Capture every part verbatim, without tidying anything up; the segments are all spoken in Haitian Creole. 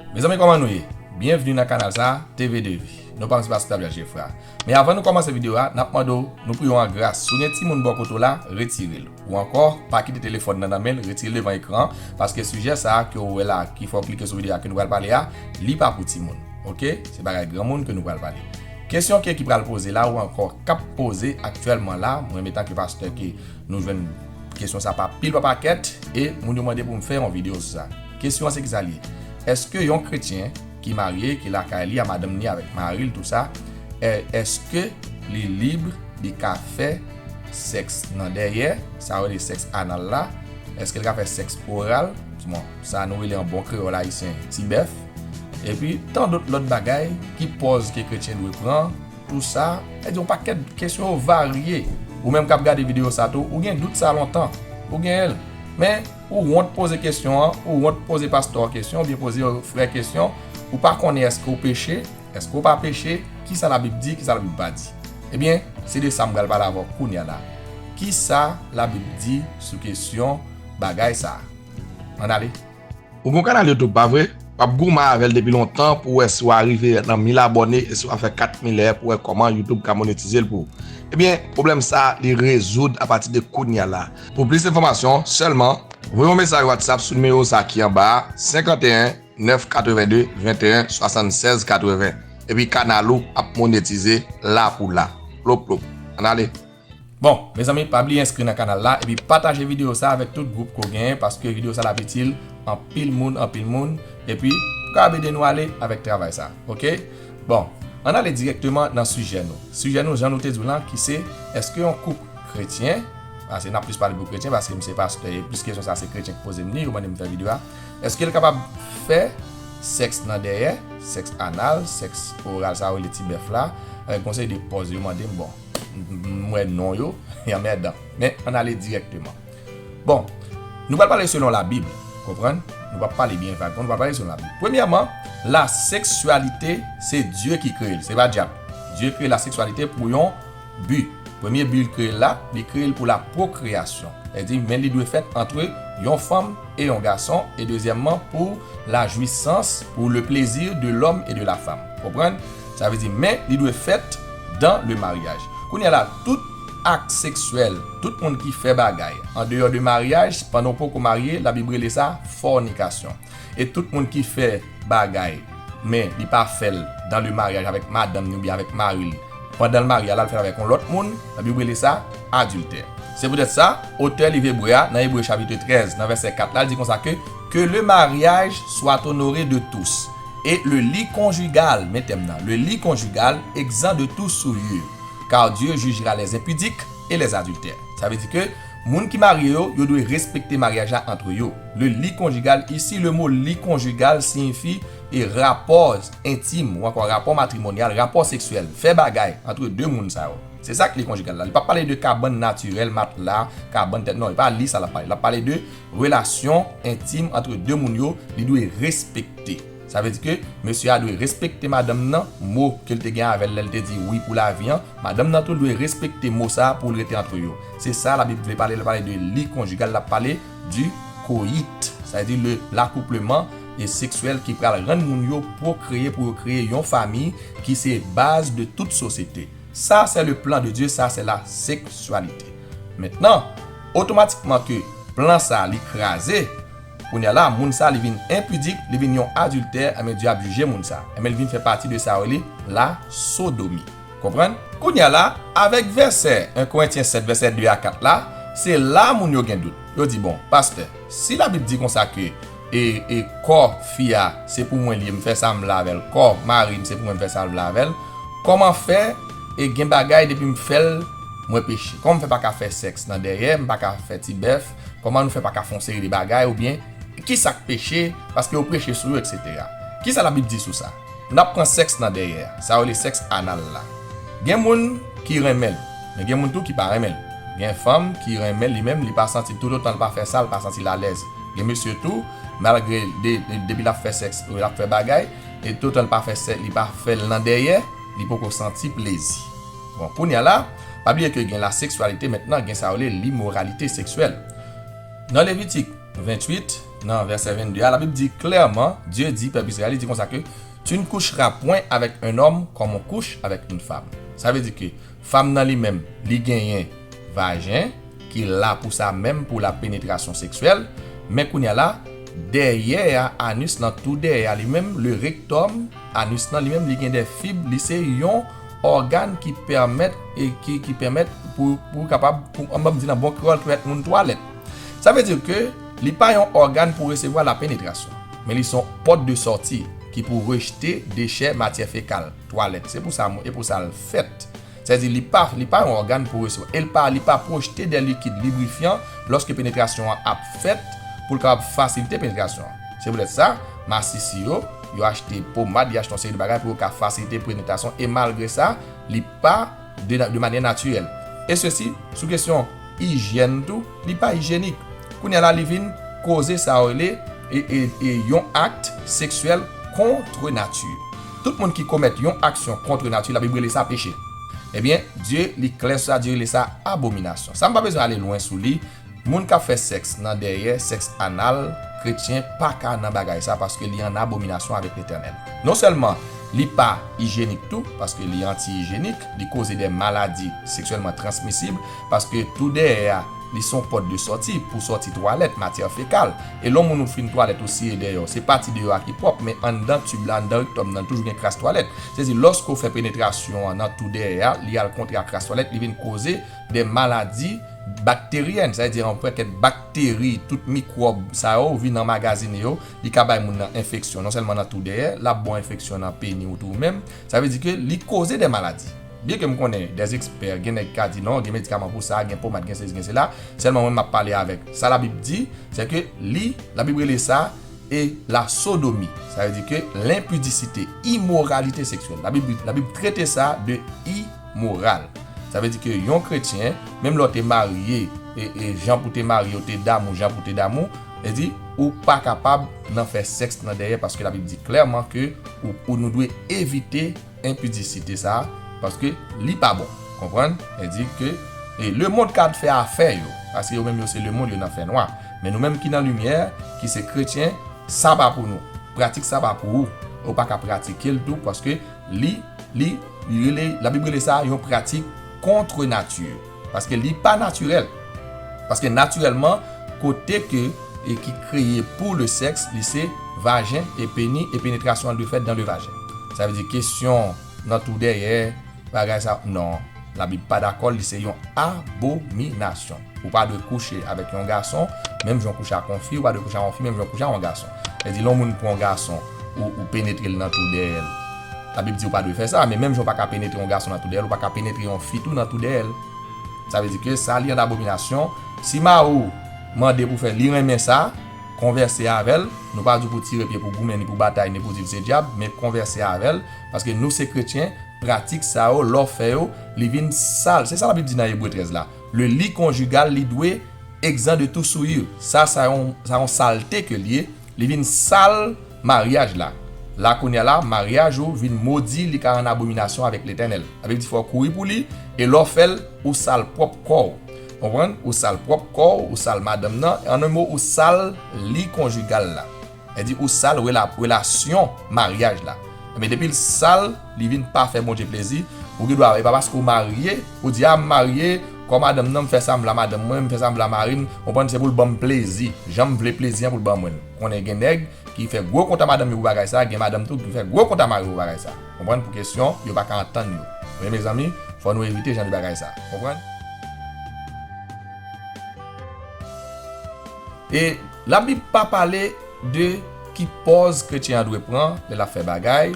Mezanmi, kòman nou ye? Byenvni nan kanal sa, T V de Vi. Non pa m se Pastè Blaise Geffrard. Men avan nou kòmanse videyo a, n ap mande w, nou priye w an gras, si w gen timoun bò kote w la, retire l. Ou ankò, pa kite telefòn nan nan men l, retire l devan ekran an, paske sijè sa a ke w wè la, ki fè w klike sou videyo a ke nou pral pale a, li pa pou timoun. Oke? Se bagay granmoun ke nou pral pale. Kesyon ke ki pral poze la, ou ankò k ap poze aktyèlman la, mwen, antanke pastè, ke nou jwenn kesyon sa pa pil pa pakèt, e moun yo mande pou m fè yon videyo sou sa. Kesyon an se kisa l ye? Èske yon kretyen ki marye, ki lakay li a madanm ni avèk mari l, tou sa, è-, èske li lib, li ka fè sèks nan dèyè, sa yo rele sèks anal la? Èske l ka fè sèks oral? Bon, sa nou rele an bon kreyòl ayisyen, ti bèf. Epi, tan dòt lòt bagay, ki pòz ke kretyen dwe pran, tou sa, e di yon pakèt kesyon yo varye. Ou menm k ap gade videyo sa tou, ou gen dout sa lontan. Ou genyen l. Men, ou wont poze kesyon an, ou wont poze pastè w kesyon, oubyen poze frè kesyon, ou pa konnen èske w peche, èske w pa peche, kisa Labib di, kisa Labib pa di. Ebyen, se de sa m pral pale avè w kounye a la. Kisa Labib di sou kesyon bagay sa a? Ann ale. Ou gen yon kanal YouTube, pa vre? W ap goumen avè l depi lontan pou w wè si w a rive nan mil abòne e si w a fè kat mil è pou w wè kòman YouTube ka monetize l pou ou. Ebyen, pwoblèm sa a, li rezoud apati de kounye a la. Pou plis enfòmasyon, sèlman voye yon mesaj WhatsApp sou nimewo sa ki anba a, senkanteyen, nèf katrevennde, venteyen, swasannsèz, katreven. Epi kanal ou ap monetize la pou la. Plop, plop. Ann ale. Bon, mezanmi, pa bliye enskri nan kanal la, epi pataje videyo sa avèk tout gwoup ke w genyen, paske videyo sa l ap itil anpil moun, anpil moun, epi pou kapab ede nou ale avèk travay sa, oke? Bon, ann ale dirèkteman nan sijè nou. Sijè nou, jan nou te di w lan, ki se, èske yon koup kretyen, paske n ap plis pale pou kretyen, paske m se pastè, e plis kesyon sa se kretyen ki poze m li, yo mande m fè videyo a, èske l kapab fè sèks nan dèyè, sèks anal, sèks oral, sa yo rele ti bèf la, avèk yon seri de pòz yo mande m, bon, m wè non yo, y anmèdan. Men, ann ale dirèkteman. Bon, nou pral pale selon Labib, konprann? Nou p ap pale byen vag, non, nou pral pale selon Labib. Premyèman, laseksyalite, se Dye ki kreye l, se pa dyab. Dye kreye laseksyalite pou yon bi. Premye bi l kreye l la, li kreye l pou la pwokreyasyon. Sètadi, men li dwe fèt antre yon fanm e yon gason, e dezyèmman, pou la jouissance, pour le plaisir de l'homme et de la femme. Konprann? Sa vle di, men li dwe fèt dans le mariage. Kounye a la, tout ak seksyèl, tout moun ki fè bagay andeyò de maryaj, pandan w poko marye, Labib rele sa fònikasyon. E tout moun ki fè bagay, men li pa fè l dans le mariage avèk madanm ni oubyen avèk mari l, pandan l marye a, l al fè l avèk yon lòt moun, Labib rele sa adiltè. Se poutèt sa, otè liv Ebre a, nan Ebre chapit trèz, nan vèsè kat la, l di konsa ke, que le mariage soit honoré de tous, et le lit conjugal, men tèm nan, le lit conjugal exempt de tout souillure, car Dieu jugera les impudiques et les adultères. Sa vle di ke moun ki marye yo, yo dwe respekte maryaj la antre yo. Le lit conjugal, ici, le mot lit conjugal siyifi e rapò entim, ou ankò rapò matrimonyal, rapò seksyèl, fè bagay antre de moun sa yo. Se sa k lit konjigal la. Li p ap pale de kabann natirèl, matla, kabann tèt, non, e pa li sa l ap pale. L ap pale de relasyon entim antre de moun yo, li dwe respekte. Sa vle di ke mesye a dwe respekte madanm nan, mo ke l te gen avè l lè l te di wi pou lavi an, madanm nan tou dwe respekte mo sa a pou l rete antre yo. Se sa Labib vle pale, l pale de lit konjigal, l ap pale du coït, sa vle di le, l'acouplement e seksyèl ki pral rann moun yo pwokreye pou yo kreye yon fanmi ki se baz de tout sosyete. Sa se le plan de Dieu, sa se la seksyalite. Mentnan, otomatikman ke plan sa li kraze, kounye a la, moun sa li vin enpidik, li vin yon adiltè, enben Dye ap jije moun sa. Enben li vin fè pati de sa yo rele la sodomi. Konprann? Kounye a la, avèk vèsè en Korentyen sèt, vèsè de a kat la, se la moun yo gen dout. Yo di, bon, pastè, si Labib di konsa ke e, e kò fi a, se pou mwen li ye, m fè sa m vle avè l, kò mari m, se pou mwen m fè sa m vle avè l, kòman fè e gen bagay depi m fè l, mwen peche? Kòman m fè pa ka fè sèks nan dèyè, m pa ka fè ti bèf? Kòman nou fè pa ka fè yon seri de bagay? Oubyen, ki sa k peche? Paske yo preche sou yo, etsetera. Ki sa Labib di sou sa? N ap pran sèks nan dèyè a, sa yo rele sèks anal la. Gen moun ki renmen l, men gen moun tou ki pa renmen l. Gen fanm ki renmen l li menm, li pa santi toutotan l pa fè sa, l pa santi l alèz. Gen mesye tou, malgre de, de, depi l ap fè sèks, l ap fè bagay, e toutotan l pa fè sèks, li pa fè l nan dèyè, li poko santi plezi. Bon, kounye a la, pa bliye ke gen laseksyalite, mentnan gen sa yo rele limoralite seksyèl. Nan Levitik venntuit, nan vèsè vennde a, Labib di klèman, Dye di pèp Izrayèl, li di konsa ke, Tu ne coucheras point avec un homme comme on couche avec une femme. Sa vle di ke fanm nan li menm, li genyen vajen ki la pou sa menm, pou la penetrasyon seksyèl, men kounye a la, dèyè a, anis lan, tou dèyè a li menm, le rectum, anis lan li menm, li gen de fib, li se yon ògàn ki pèmèt, e ki, ki pèmèt pou, pou kapab, pou, an ban m di nan bon kreyòl, pèmèt moun twalèt. Sa vle di ke li pa yon ògàn pou resevwa la penetrasyon, men li se yon pòt de sòti ki pou rejte dechè, matyè fekal, twalèt. Se pou sa, e pou sa l fèt. Sa vle di li pa, li pa yon ògàn pou resevwa. E li pa, li pa pwojte de likid librifyan lòske penetrasyon an ap fèt pou l kapab fasilite penetrasyon an. Se poutèt sa, masisi yo, yo achte pomad, yo achte yon seri de bagay pou yo ka fasilite penetrasyon. E malgre sa, li pa de, de manyè natirèl. E sesi, sou kesyon ijyèn tou, li pa ijyenik. Kounye a la, li vin koze sa yo rele e, e, e yon akt seksyèl contre nature. Tout moun ki komèt yon aksyon contre nature, Labib rele sa peche. Ebyen, Dye, li klè sou sa, Dye rele sa abominasyon. Sa m pa bezwen ale lwen sou li. Moun k ap fè sèks nan dèyè, sèks anal, kretyen pa ka nan bagay sa paske li an abominasyon avèk Letènèl. Non sèlman li pa ijyenik tou, paske li anti-ijyenik, li koze de maladi seksyèlman transmisib, paske tou dèyè a, li se yon pòt de sòti pou sòti twalèt, matyè fekal. E lè yon moun ou fin twalèt ou siye dèyè w, se pati deyò a ki pwòp, men anndan tib la, anndan rektòm nan, toujou gen kras twalèt. Se di, lòske w fè penetrasyon an nan tou dèyè a, li al kontre ak kras twalèt, li vin koze de maladi bakteryèn, sa vle di yon pakèt bakteri, tout mikwòb sa yo vin anmagazine yo, li ka bay moun nan enfeksyon, non sèlman nan tou dèyè, l ap ba w enfeksyon nan peni w tou menm, sa vle di ke li koze de maladi. Byen ke m konnen, de ekspè, gen nèg ka di non, gen medikaman pou sa, gen pomad, gen sesi, gen sela, sèlman mwen m ap pale avèk sa Labib di, se ke li, Labib rele sa e la sodomi. Sa vle di ke lenpidisite, imoralite seksyèl. Labib, Labib trete sa de imoral. Sa vle di ke yon kretyen, menm lè w te marye, e, e jan pou te marye, w te damou, jan pou te damou, e di, ou pa kapab nan fè sèks nan dèyè, paske Labib di klèman ke ou, ou nou dwe evite enpidisite sa, paske li pa bon. Konprann? E di ke, e lemonn ka fè afè yo, paske yo menm yo se lemonn, yo nan fènwa. Men nou menm ki nan limyè, ki se kretyen, sa pa pou nou. Pratik sa pa pou ou. Ou pa ka pratike l tou, paske li, li, li rele, Labib rele sa yon pratik contre nature. Paske li pa natirèl. Paske natirèlman, kote ke, e ki kreye pou le sèks, li se vajen e peni, e penetrasyon an dwe fèt dans le vagin. Sa vle di kesyon nan tou dèyè, bagay sa, non. Labib pa dakò, li se yon abominasyon. Ou pa dwe kouche avèk yon gason, menm jan w kouche ak yon fi, ou pa dwe kouche ak yon fi, menm jan w kouche ak yon gason. Sa vle di, lè yon moun pran yon gason, ou, ou penetre l nan tou dèyè l. Labib di ou pa dwe fè sa, men menm jan w pa ka penetre yon gason nan tou dèyè l, ou pa ka penetre yon fi tou nan tou dèyè l. Sa vle di ke sa li an abominasyon. Si mari w mande pou fè, li renmen sa, konvèse avè l. Nou pa di w pou tire pye, pou goumen, ni pou batay, ni pou di l se dyab, men konvèse avè l, paske nou se kretyen, pratik sa yo, lè w fè yo, li vin sal. Se sa Labib di nan Ebre trèz la. Le lit conjugal, li dwe egzan de tout souillure. Sa, sa yon, sa yon salte ke l ye. Li vin sal maryaj la. La kounye a la, maryaj ou vin modi, li ka an abominasyon avèk Letènèl. Labib di fò w kouri pou li, e lè w fè l, ou sal pwòp kò w. Konprann? Ou sal pwòp kò w, ou sal madanm nan, an yon mo, ou sal li konjigal la. Sa di ou sal rela-, relasyon maryaj la. Men depi l sal, li vin pa fè Bondye plezi, ou gen dwa, e pa paske w marye, ou di, a, m marye, kò madanm nan, m fè sa m vle a madanm mwen, m fè sa m vle a mari m, konprann, se pou l ban m plezi. Jan m vle plezi an pou l ban mwen l. Konnen gen nèg ki fè gwo kont a madanm yo pou bagay sa, gen madanm tou ki fè gwo kont a mari yo pou bagay sa. Konprann, pou kesyon, yo pa ka antann yo. Men mezanmi, fò nou evite jan de bagay sa. Konprann? E Labib pa pale de ki pòz kretyen an dwe pran lè l ap fè bagay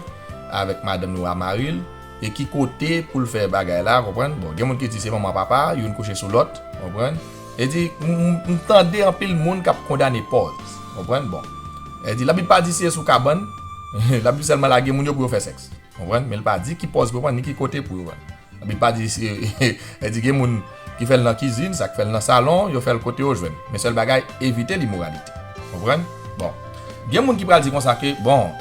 avèk madanm li oubyen mari l, e ki kote pou l fè bagay la, konprann? Bon, gen moun ki di se manman, papa, youn kouche sou lòt, konprann? E di, m, m, m tande anpil moun k ap kondane pòz, konprann? Bon. E di, Labib pa di si e sou kabann, Labib sèlman lage moun yo pou yo fè sèks, konprann? Men l pa di ki pòz pou yo pran, ni ki kote pou yo pran. Labib pa di si, e di gen moun ki fè l nan kizin, sa k fè l nan salon, yo fè l kote yo jwenn. Men sèl bagay, evite limoralite. Konprann? Bon. Gen moun ki pral di konsa ke, bon,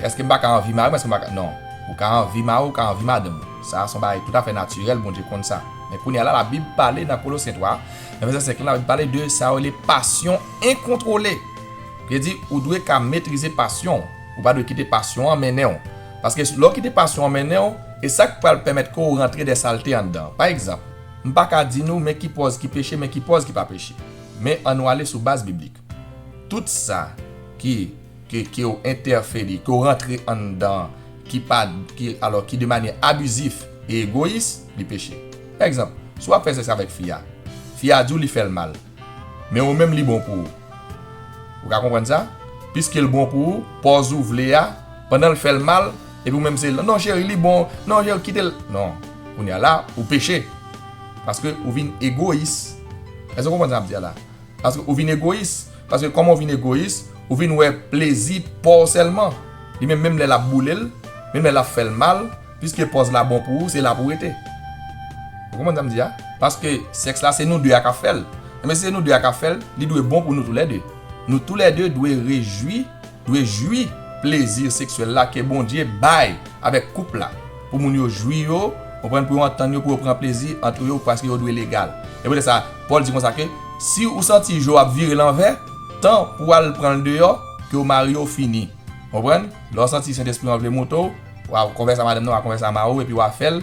èske m pa ka anvi mari m, èske m pa ka, non. Ou ka anvi mari w, ou ka anvi madanm ou. Sa, se yon bagay toutafè natirèl, Bondye konn sa. Men kounye a la, Labib pale nan Kolosyen twa, nan vèsè senk la, Labib pale de sa yo rele pasyon enkontwole. Vle di, ou dwe ka metrize pasyon w. Ou pa dwe kite pasyon an mennen w. Paske lè w kite pasyon an mennen w, e sa k pral pèmèt ke w rantre dè salte anndan. Pa egzanp, m pa ka di nou men ki pòz ki peche, men ki pòz ki pa peche. Men ann nou ale sou baz biblik. Tout sa ki, ke, ke w entèfere, ke w rantre anndan, ki pa, ki, alò, ki de manyè abizif e egoyis, li peche. Pa egzanp, si w ap fè sèks avèk fi a, fi a di w li fè l mal, men ou menm li bon pou ou. Ou ka konprann sa? Piske l bon pou ou, pòz ou vle a, pandan l fè l mal, epi ou menm se, non, cheri, li bon, non, cheri, kite l. Non. Kounye a la, ou peche. Paske ou vin egoyis. Èske w konprann sa m ap di a la? Paske ou vin egoyis. Paske kòman ou vin egoyis, ou vin wè plezi pa w sèlman. Li menm, menm lè l ap boule l, menm lè l ap fè l mal, piske pòz la bon pou ou, se la pou w rete. Ou konprann sa m di a? Paske sèks la, se nou de a k ap fè l. Enben, si se nou de a k ap fè l, li dwe bon pou nou toulède. Nou toulède dwe rejwi, dwe jwi plezi seksyèl la ke Bondye bay avèk koup la. Pou moun yo jwi yo, konprann, pou yo antann yo, pou yo pran plezi ant yo, paske yo dwe legal. E poutèt sa, Pòl di konsa ke si ou santi je w ap vire l anvè, tan pou w al pran l deyò, ke w marye, w fini. Konprann? Lè w santi Sentespri an vle moute w, w a konvèse a madanm nan, w a konvèse a mari w, epi w a fè l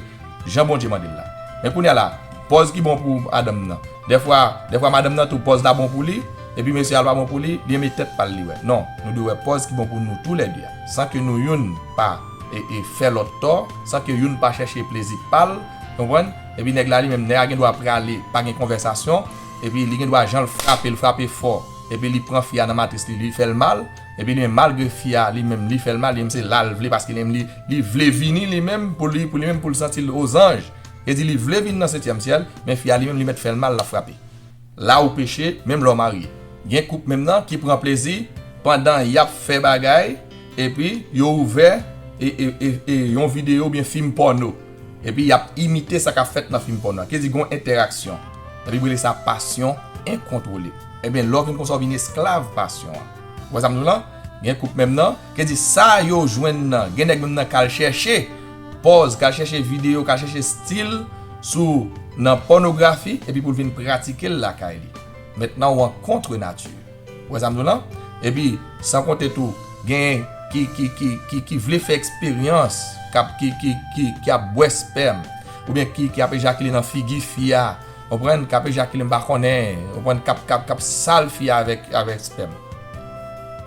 jan Bondye mande l la. Men kounye a la, pòz ki bon pou madanm nan. Dèfwa, dèfwa madanm nan tou pòz la bon pou li, epi mesye a l pa bon pou li, li renmen tèt pa l li wè. Non, nou dwe wè pòz ki bon pou nou toulède a. San ke nou youn pa e, e fè lòt tò, san ke youn pa chèche plezi pa l, konprann? Epi nèg la li menm, nèg la gen dwa prale, pa gen konvèsasyon, epi li gen dwa jan l frape, l frape fò, epi li pran fi a nan matris li, li fè l mal, epi li menm malgre fi a li menm li fè l mal, li menm se la l vle paske li menm li, li vle vini li menm pou li, pou li menm pou l santi l ozanj. E di li vle vin nan setyèm syèl, men fi a li menm li mèt fè l mal, l ap frape. La ou peche, menm lè w marye. Gen koup menm nan ki pran plezi pandan y ap fè bagay, epi yo ouvè e, e, e, e yon videyo oubyen fim pòno. Epi y ap imite sa k ap fèt nan fim pòno a. Ki di gon entèraksyon. Epi yo rele sa pasyon enkontwole. Ebyen, lè w vin konsa, w vin esklav pasyon an. Ou wè sa m di w lan? Gen koup menm nan, ki di sa yo jwenn nan, gen nèg menm nan k al chèche pòz, k al chèche videyo, k al chèche stil sou, nan pònografi, epi pou l vin pratike l lakay li. Mentnan, w an kont nati. Ou wè sa m di w lan? Epi, san konte tou, gen ki, ki, ki, ki, ki vle fè eksperyans, k ap, ki, ki, ki, ki ap bwè spèm, oubyen ki, ki ap ejakile nan figi fi a, konprann, k ap ejakile m pa konnen, konprann, k ap, k ap, k ap sal fi a avèk, avèk spèm.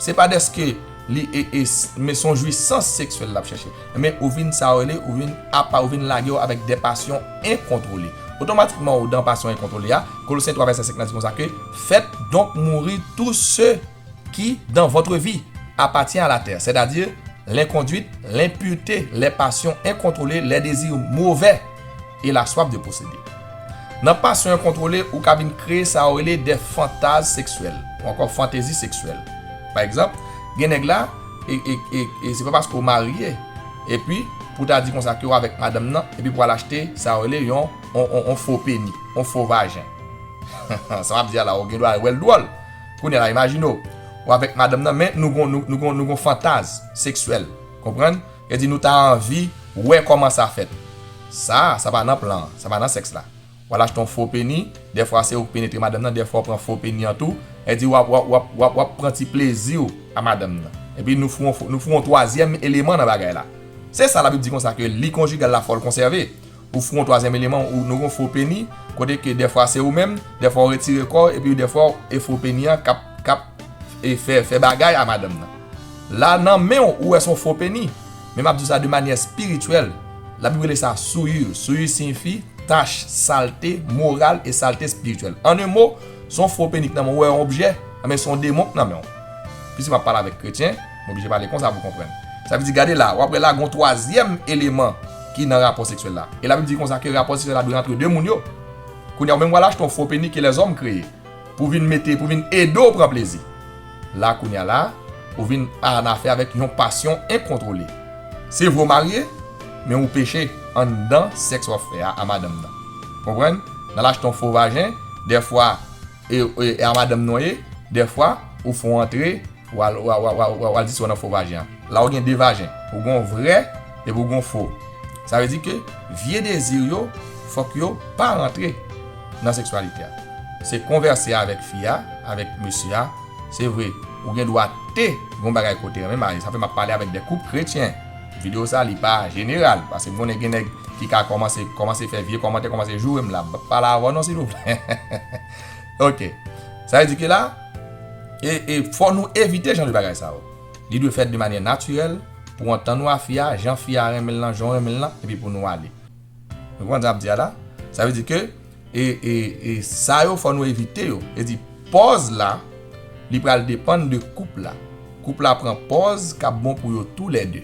Se pa dèske li e, e, s- men se yon jwisans seksyèl l ap chèche. Men ou vin sa yo rele, ou vin apa, ou vin lage w avèk de pasyon enkontwole. Otomatikman ou dan pasyon enkontwole a, Kolosyen twa vèsè senk lan di konsa ke, faites donc mourir tous ceux qui dans votre vie appartient à la terre, c'est-à-dire l'inconduite, l'impureté, les passions incontrôlées, les désirs mauvais et la soif de posséder. Nan pasyon enkontwole, ou ka vin kreye sa yo rele de fantaz seksyèl, ou ankò fantezi seksyèl. Pa egzanp, gen nèg la, e, e, e, e se pa paske w marye, epi pou ta di konsa ke w avèk madanm nan, epi pou al achte sa yo rele yon, on, on, on fo peni, on fo vajen. Sa m ap di a la, ou gen dwa wè l dwòl. Kounye a la, imajine w, ou avèk madanm nan, men nou gon, nou, nou gon, nou gon fantaz seksyèl. Konprann? E di nou ta anvi wè kòman sa fèt. Sa, sa pa nan plan an, sa pa nan sèks la. W al achte yon fo peni, dèfwa se ou k penetre madanm nan, dèfwa w pran fo peni an tou, e di w ap, w ap, w ap, w ap, w ap pran ti plezi w a madanm nan. Epi nou fout yon fo- nou fout yon twazyèm eleman nan bagay la. Se sa Labib di konsa ke li konjigal la fò l konsève. Ou fout yon twazyèm eleman, ou nou gon fo peni, kote ke dèfwa se ou menm, dèfwa w retire kò w, epi dèfwa e fo peni an k ap, k ap e fè, fè bagay a madanm nan. La nan men w, ou wè se yon fo peni. Men m ap di w sa de manyè espirityèl. Labib rele sa souillure. Souillure siyifi tach, salte, moral e salte espirityèl. An en mo, se yon fo peni k nan men w, ou wè yon objè, men se yon demon k nan men w. Piske m ap pale avèk kretyen, m oblije pale konsa pou konprann. Sa vle di, gade la, w ap wè la gon twazyèm eleman ki nan rapò seksyèl la. E Labib di konsa ke rapò seksyèl la dwe antre de moun yo. Kounye a, ou menm w al achte yon fo peni ke lèzòm kreye pou vin mete, pou vin ede w pran plezi. La, kounye a la, ou vin annafè avèk yon pasyon enkontwole. Se vre w marye, men ou peche anndan sèks w ap fè a, a madanm nan. Konprann? Nan l achte yon fo vajen, dèfwa, e, e, e a madanm nan w ye, dèfwa, ou fè w antre, w al, w al, w al, w al, w al di sou nan fo vajen an. La ou gen de vajen. Ou gen yon vrè, epi ou gen yon fo. Sa vle di ke vye dezi yo, fòk yo pa rantre nan seksyalite a. Se konvèse avèk fi a, avèk mesye a. Se vre, Ou gen dwa te gen yon bagay ke w te renmen marye. Sa fè m ap pale avèk de koup kretyen. Videyo sa, li pa jeneral, paske m konnen gen nèg ki ka kòmanse, kòmanse fè vye kòmantè, kòmanse joure m la. M p ap pale avè w non, silvouplè. Ok. Sa vle di ke la, e, e fò nou evite jan de bagay sa yo. Li dwe fèt de manyè natirèl, pou w antann ou a fi a, jan fi a renmen l lan, jan w renmen l lan, epi pou nou ale. Ou konprann sa m ap di a la? Sa vle di ke, e, e, e sa yo, fò nou evite yo. E di, pòz la, li pral depann de koup la. Koup la pran pòz k ap bon pou yo toulède.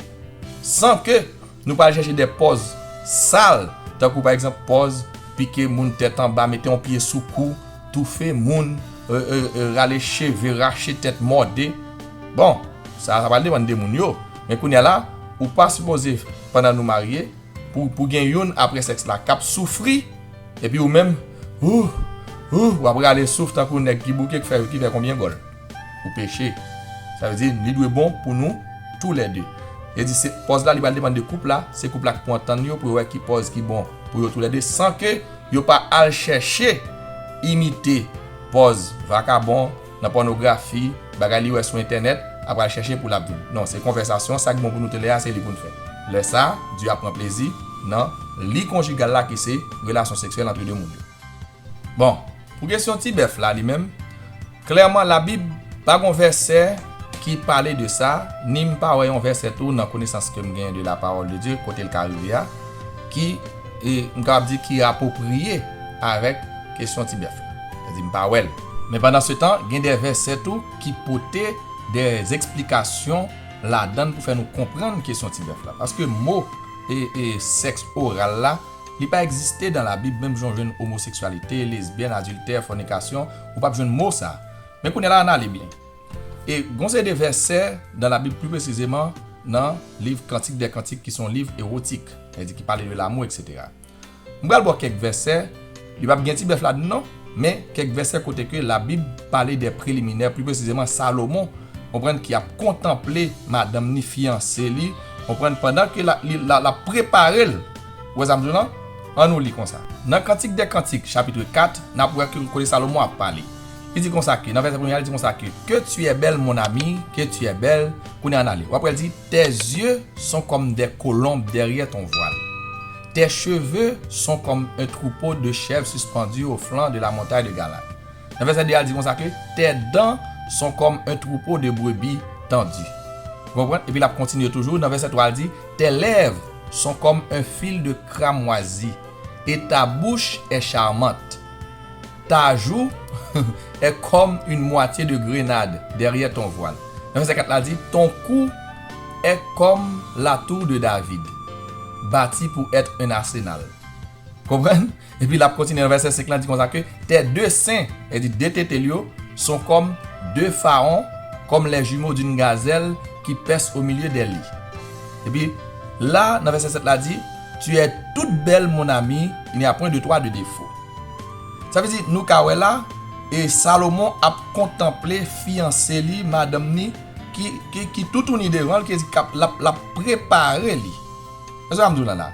San ke nou pral chèche de pòz sal, tankou pa egzanp pòz pike moun tèt anba, mete yon pye sou kou, toufe moun, e, e, e, rale cheve, rache tèt, mòde. Bon, sa, sa pral depann de moun yo. Men kounye a la, ou pa sipoze, pandan nou marye, pou, pou gen youn apre sèks la k ap soufri, epi ou menm, ou, ou, w ap rale souf tankou nèg ki bouke ki fè, ki fè konbyen gòl. Ou peche. Sa vle di, li dwe bon pou nou toulède. E di, se, pòz la, li pral depann de koup la, se koup la ki pou antann yo, pou yo wè ki pòz ki bon pou yo toulède, san ke yo pa al chèche imite pòz vakabon, nan pònografi, bagay li wè sou entènèt, ap al chèche pou l ap vin. Non, se konvèsasyon, sa k bon pou nou toulède a, se li pou n fè. Lè sa, Dye ap pran plezi nan li konjigal la ki se relasyon seksyèl antre de moun yo. Bon, pou kesyon ti bèf la li menm, klèman Labib pa gon vèsè ki pale de sa, ni m pa wè yon vèsè tou nan konesans ke m genyen de la parole de Dieu, kote l ka rive a, ki, e, m kapab di ki apwopriye avèk kesyon ti bèf la. Sa di m pa wè l. Men pandan se tan, gen de vèsè tou ki pote de eksplikasyon ladan l pou fè nou konprann kesyon ti bèf la. Paske mo, e, e, sèks oral la, li pa egziste dan Labib, menm jan w jwenn omoseksyalite, lesbyèn, adiltè, fònikasyon, ou p ap jwenn mo sa. Men kounye a la, ann ale byen. E gon seri de vèsè dan Labib, pli presizeman nan liv Kantik dè Kantik, ki se yon liv ewotik, sa vle di ki pale de lamou, etsetera. M pral ba w kèk vèsè, li p ap gen ti bèf ladan l non, men kèk vèsè kote ke Labib pale de preliminè, pli presizeman Salomon, konprann, ki ap kontanple madanm ni, fiyanse li, konprann, pandan ke la, li, la, l ap prepare l. Ou wè sa m di w lan? Ann nou li konsa. Nan Kantik dè Kantik, chapit kat, n ap wè ke kote Salomon ap pale. Li di konsa ke, nan vèsè premye a, li di konsa ke, que tu es belle, mon ami, que tu es belle. Kounye a ann ale. W ap wè l di, tes yeux sont comme des colombes derrière ton voile. Tes cheveux sont comme un troupeau de chèvres suspendus au flanc de la montagne de Galaad. Nan vèsè de a, l di konsa ke, tes dents sont comme un troupeau de brebis tendues. Ou konprann? Epi l ap kontinye toujou. Nan vèsè twa, l di, tes lèvres sont comme un fil de cramoisi, et ta bouche est charmante. Ta joue est comme une moitié de grenade derrière ton voile. Nan vèsè kat la di, ton cou est comme la tour de David, bâtie pour être un arsenal. Konprann? Epi l ap kontinye nan vèsè senk lan, di konsa ke, tes deux seins, e di de tete l yo, sont comme deux faons, comme les jumeaux d'une gazelle qui paissent au milieu des lits. Epi la, nan vèsè sèt la di, tu es toute belle, mon ami, il n'y a point de toi de défaut. Sa vle di, nou ka wè la, e Salomon ap kontanple fiyanse li, madanm ni, ki, ki, ki toutouni devan l, ki di k ap, l ap, l ap prepare li. Èske sa m di w lan la?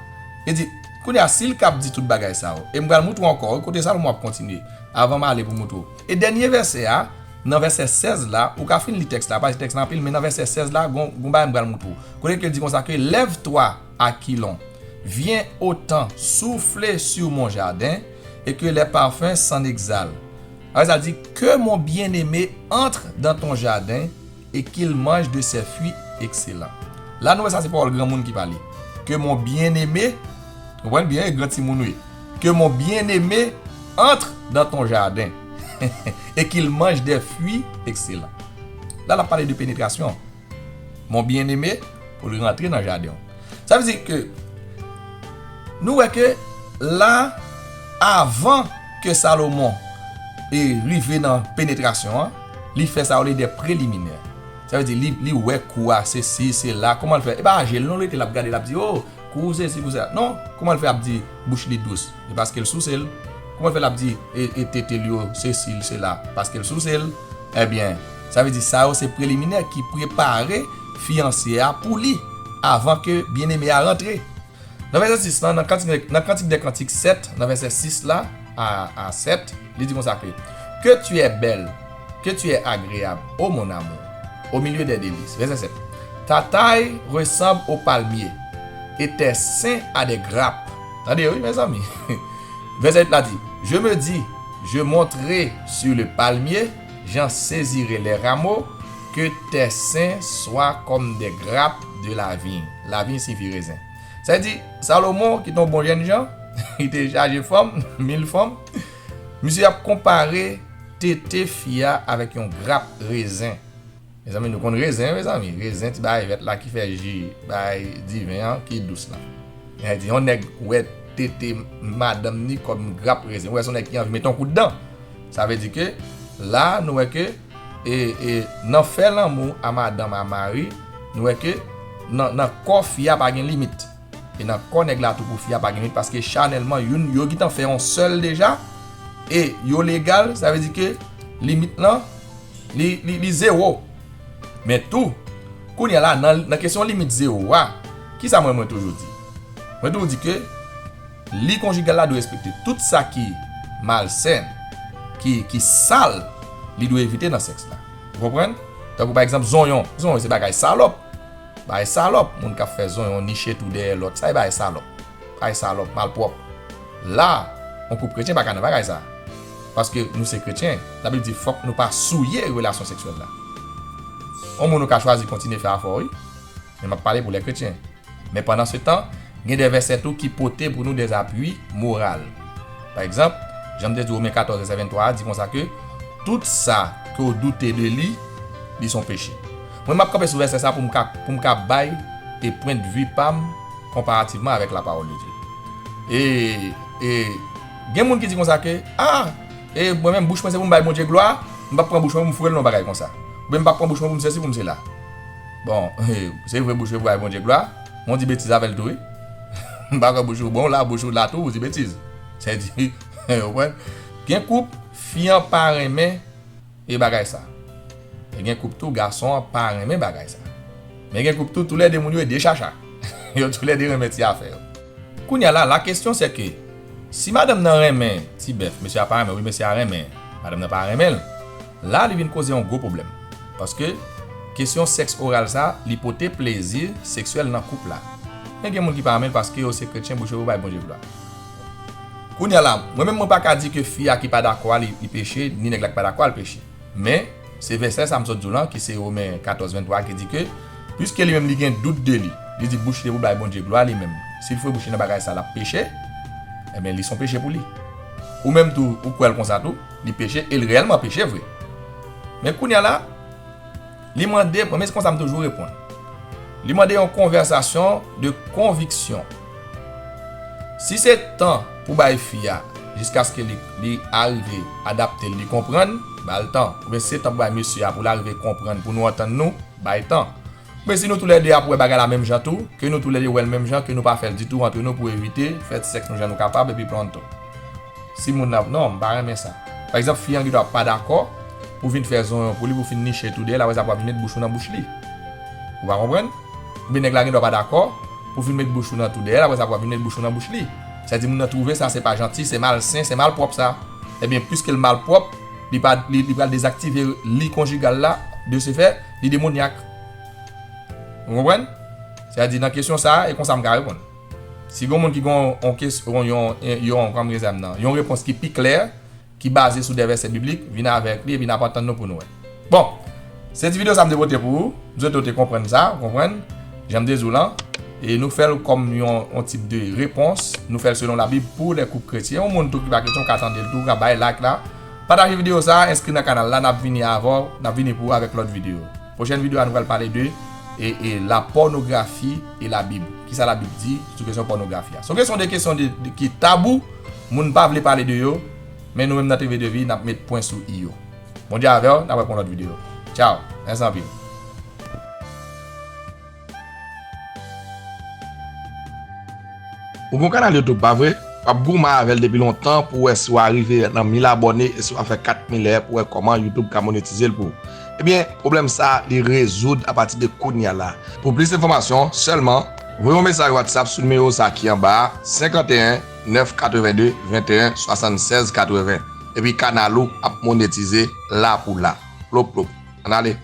E di, kounye a, si l k ap di tout bagay sa yo, e m pral moutre w ankò, wi, kote Salomon ap kontinye, avan m ale pou moutre w. E dènye vèsè a, nan vèsè sèz la, ou ka fin li tèks la, pa li tèks la anpil, men nan vèsè sèz la, gon, gon bagay m pral moutre w. Kote ke l di konsa ke, lève-toi, Aquilon, viens autant souffler sur mon jardin, et que les parfums s'en exhalent. Apre sa, l di, que mon bien-aimé entre dans ton jardin et qu'il mange de ses fruits excellents. La, nou wè sa se pawòl granmoun ki pale. Que mon bien-aimé, konprann byen, e gran timoun wi. Que mon bien-aimé entre dans ton jardin et qu'il mange des fruits excellents. La, l ap pale de penetrasyon. Mon bien-aimé, pou l rantre nan jaden w. Sa vle di ke nou wè ke la, avan ke Salomon e rive nan penetrasyon an, li fè sa yo rele de preliminè. Sa vle di li, li wè kou a, sesi, sela, kòman l fè? E pa aje l non, l rete l ap gade, l ap di, o, kou sesi, kou sela. Non, kòman l fè ap di bouch li dous? E paske l souse l. Kòman l fè l ap di, e, e tete l yo, sesi, sela? Paske l souse l. Ebyen, sa vle di sa yo se preliminè ki prepare fiyanse a pou li, avan ke byeneme a rantre. Nan vèsè sis lan, nan Kantik, nan Kantik dè Kantik sèt, nan vèsè sis la a, a sèt, li di konsa ke, que tu es belle, que tu es agréable, ô mon amour. au milieu des délices. Verset sept. Ta taille ressemble au palmier, et tes seins à des grappes. Tande, wi, mezanmi. Verset huit la di, Je me dis, je monterai sur le palmier, j'en saisirai les rameaux, que tes seins soient comme des grappes de la vigne. La vigne signifie raisin. Sa di, Salomon, ki te yon bon jènjan, li te chaje fanm, mil fanm, misye ap konpare tete fi a avèk yon grap rezen. Mezanmi, nou konn rezen, mezanmi. Rezen, ti bagay vèt la ki fè ji, bagay diven an, ki dous la. Sa di, yon nèg wè tete madanm ni kòm grap rezen. Ou wè se yon nèg ki anvi mete yon kout dan. Sa vle di ke la, nou wè ke, e, e, nan fè lanmou a madanm, a mari, nou wè ke nan, nan kò fi a pa gen limit. E nan kò nèg la tou pou fi a pa gen limit, paske chanèlman, youn, yo gentan fè yon sèl deja, e yo legal, sa vle di ke limit lan, li, li, li zewo. Men tou, kounye a la, nan, nan kesyon limit zewo a, kisa mwen, mwen toujou di? Mwen toujou di ke li konjigal la dwe respekte tout sa ki malsèn, ki, ki sal, li dwe evite nan sèks la. Ou konprann? Tankou pa egzanp, zonyon. Zonyon se bagay salòp. Bagay salòp, moun k ap fè zonyon, niche tou dèyè lòt. Sa e bagay salòp. Bagay salòp, malpwòp. La, yon koup kretyen pa ka nan bagay sa. Paske nou se kretyen, Labib di fòk nou pa souye relasyon seksyèl la. Yon moun ou ka chwazi kontinye fè afè w, wi. Men m ap pale pou lè kretyen. Men pandan se tan, gen de vèsè tou ki pote pou nou de apui moral. Pa egzanp, jan m te di w, Women katòz, vèsè venntwa a di konsa ke tout sa ke w doute de li, li se yon peche. Mwen, m ap kanpe sou vèsè sa pou m ka, pou m ka bay e pwendvi pa m konparativman avèk la parole de Dieu. E, e gen moun ki di konsa ke, a, e mwen menm bouch mwen se pou m bay Bondye glwa, m p ap pran bouch mwen pou m foure l nan bagay konsa. Oubyen m p ap pran bouch mwen pou m sesi, pou m sela. Bon, se vre bouch mwen pou bay Bondye glwa, men w di betiz avè l tou, wi. M pa kwè bouch ou bon la, bouch ou la tou, ou di betiz. Sa di, ou konprann? Gen koup, fi an pa renmen e bagay sa. E gen koup tou, gason an pa renmen bagay sa. Men gen koup tou, toulède moun yo e de chacha. Yo toulède renmen ti afè yo. Kounye a la, la question c'est que, si madanm nan renmen ti bèf, mesye a pa renmen, wi, mesye a renmen, madanm nan pa renmen l, la, li vin koze yon gwo pwoblèm. Paske, kesyon sèks oral sa, li pote plezi seksyèl nan koup la. Men gen moun ki pa renmen l paske yo se kretyen, bouch yo pou bay Bondye glwa. Kounye a la, mwen menm, mwen pa ka di ke fi a ki pa dakò a, li, li peche, ni nèg la ki pa dakò a, li peche. Men, se vèsè sa m sot di w lan, ki se Women katòz venntwa, ki di ke, piske li menm li gen dout de li, li di bouch li pou bay Bondye glwa li menm. Si l foure bouch li nan bagay sa, l ap peche, ebyen, li se yon peche pou li. Ou menm tou, ou kwè l konsa tou, li peche, e l reyèlman peche vre. Men kounye a la, li mande, mwen, men se konsa m toujou reponn. Li mande yon konvèsasyon de konviksyon. Si se tan pou bay fi a, jiskaske li, li arive adapte l, li konprann, ba l tan. Oubyen si se tan pou bay mesye a pou l arive konprann, pou nou antann nou, bay tan. Men si nou toulède ap wè bagay la menm jan tou, ke nou toulède wè l menm jan, ke nou pa fè l ditou antre nou pou evite fè sèks nou jan nou kapab, epi pronto. Si moun nan, non, m pa renmen sa. Pa egzanp, fi an gendwa pa dakò pou vin fè zonyon pou li, pou fin niche tou dèyè l, apre sa pou ap vin met bouch ou nan bouch li. Ou pa konprann? Oubyen nèg la gendwa pa dakò pou vin met bouch ou nan tou dèyè l, apre sa pou ap vin met bouch ou nan bouch li. Sa di moun nan twouve sa se pa janti, se malsen, se malpwòp sa. Ebyen, piske l malpwòp, li pa, li, li pral dezaktive li konjigal la, de ce fait, li demonyak. Ou konprann? Sa di nan kesyon sa, e konsa m ka reponn. Si gen moun ki gen yon, yon kes-, yon, yon, yon, yon, kòman m rele sa menm nan, yon repons ki pi klè, ki baze sou de vèsè biblik, vin avèk li, epi n ap antann nou pou nou wè. Bon, se ti videyo sa m te pote pou ou, m swete w te konprann sa, ou konprann, jan m te di w lan, e nou fè l kòm yon, yon tip de repons, nou fè l selon Labib pou lè koup kretyen. Yon moun tou ki pa kretyen, ou ka tande l tou, ou ka bay like la, pataje videyo sa, enskri nan kanal la, n ap vini avè w, n ap vini pou ou avèk lòt videyo. Pwochèn videyo a, nou pral pale de, e, e, la pònografi e Labib. Kisa Labib di sou kesyon pònografi a? Se yon kesyon de kesyon de, de, ki tabou, moun pa vle pale de yo, men nou menm nan T V de Vi, n ap met pwen sou i yo. Bondye avè w, n ap wè pou yon lòt videyo. Tchaw, mèsi anpil. Ou gon kanal YouTube, pa vre? W ap goumen avè l depi lontan pou w wè si w a rive nan mil abòne e si w a fè kat mil è pou w wè kòman YouTube ka monetize l pou ou. Ebyen, pwoblèm sa a, li rezoud apati de kounye a la. Pou plis enfòmasyon, sèlman voye yon mesaj WhatsApp sou nimewo sa a ki anba a, senkanteyen, nèf katrevende, venteyen, swasannsèz, katreven. Epi kanal ou ap monetize la pou la. Plop, plop. Ann ale.